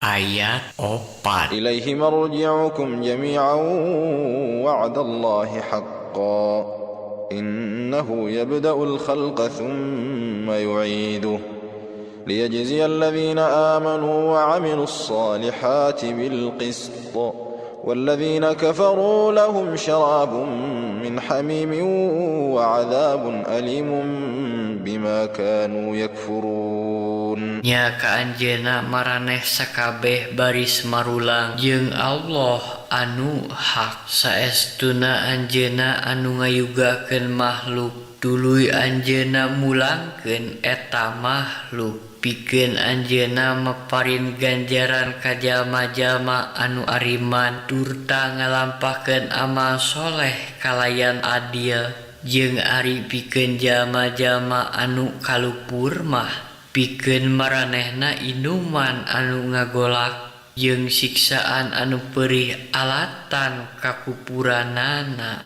Ayat 4. إليه مرجعكم جميعا وعد الله حقا إنه يبدأ الخلق ثم يعيده ليجزي الذين آمنوا وعملوا الصالحات بالقسط والذين كفروا لهم شراب من حميم وعذاب أليم بما كانوا يكفرون. Nya ka Anjeunna maraneh sakabeh baris marulang jeung Allah anu hak. Saestuna Anjeunna anu ngayugakeun makhluk, tuluy Anjeunna mulangkeun eta makhluk, pikeun Anjeunna maparin ganjaran ka jalma-jalma anu ariman turta ngalampahkeun amal soleh kalayan adil, jeung ari pikeun jalma-jalma anu kalupur mah, pikeun maranehna inuman anu ngagolak jeung siksaan anu perih alatan kakupuranana.